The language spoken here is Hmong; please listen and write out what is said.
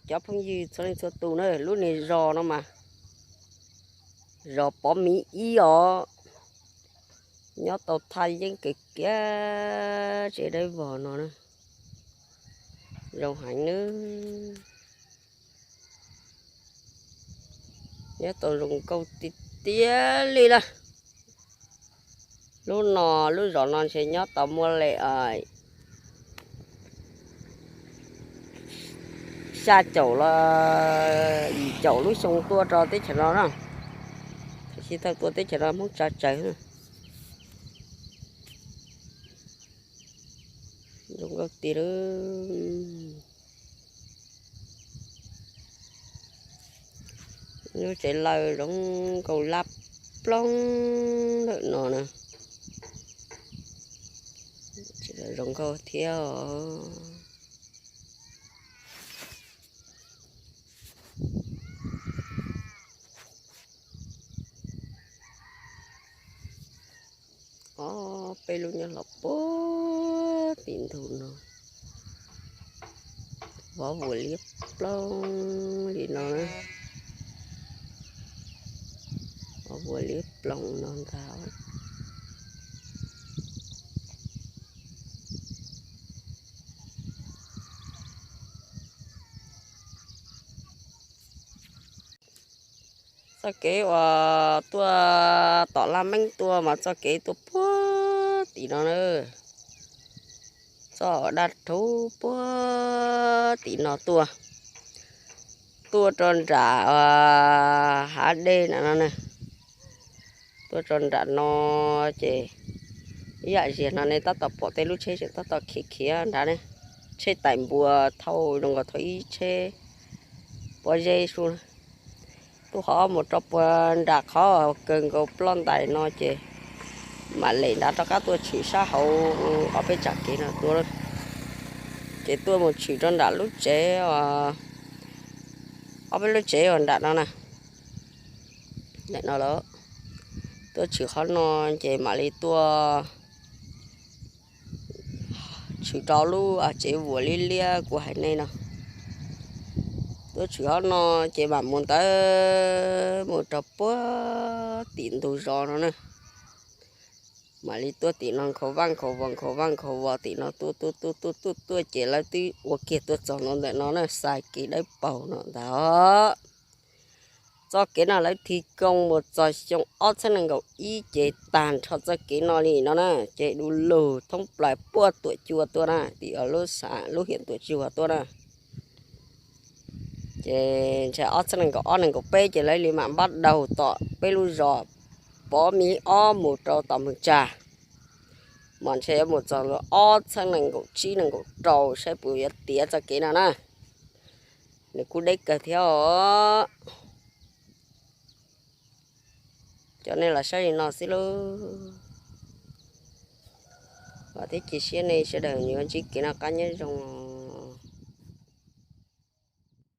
Cov phooj ywg txhua leej txhua tus na, lub niag zos no mas zos Pov Miv ib os, nyob tau thaj yeeb kawg kiag tsev dawb vog no na, zoo heev nawb. Nyob tau zoo nkauj tiag tiag li lawm. Lub no, lub zos no ntshe nyob tau muaj li xya caum los yim caum lub xyoo tuaj rau teb chaws no na. Tam sim thaum tuaj teb chaws no Hmoob tsa tsawg. Zoo nkauj tiag lawm. Lub tsev lawj zoo nkauj lab ploog ntawm no na. Zoo nkauj thiab os. Ob peb lub nyob hlo puag tim ntug no. Vov vuas liab ploog li no na. Vov vuas liab ploog no ntag. Txoj kev uas tuaj tom Laj Meeb tuaj mas txoj kev tuaj puag tim no na. Txoj daj rhuv puag tim no tuaj, tuaj rau nram hav dej na no na. Tuaj rau nram no ces ib yam ziag no nej tab tom pom tej lub tsheb tseem tab tom khiav khiav nrad ne. Tsheb tais npua thauj zoo nkaus thauj ib tsheb pob zeb sub. Tuaj qhov mus rau puag nram qhov kawg nkaus ploj ntais no ces mam lem nrad rov qab tuaj tshwm sab hauv ob peb tsam kev no tuaj. Ces tuaj mus tshwm rau nram lub tsev, ob peb lub tsev uas nram no na. Nram no lawm. Tuaj tshwm qhov no ces mam li tuaj tshwm rau lub tsev vuas liab liab kuv hais nej no. Tuaj tshwm qhov no ces mam mus ntawd mus rau puag tim ntug zos no na. Mam li tuaj tim no nkhaus vaj nkhaus vos nkhaus vaj nkhaus vos tim no tuaj tuaj tuaj tuaj tuaj tuaj ces lawv twb ua kiag tuaj txog no ntawm no na, xais kev dawb paug no ntag. Txoj kev no lawv thi kooj mus txog xyoo ob txhiab nees nkaum ib ces tag nrho txoj kev no li no na, ces du lug thoob plaws puag Tuam Cua tuaj na, tim lub xas lub hiam Tuam Cua tuaj na. Ces ntshe ob txhiab nees nkaum ob nees nkaum peb ces lawv li mam npab daug tom peb lub zos Pov Miv ob mus rau tom Meeg Tsag. Mas ntshe yuav mus txog ob txhiab nees nkaum tsib nees nkaum rau saib puas yuav tiav txoj kev no na. Nws kuj deb kawg thiab os. Cov nej los saib li no xwb lauj. Vam thiab cia siab nej sawv daws yuav ntsib kev noj qab nyob zoo.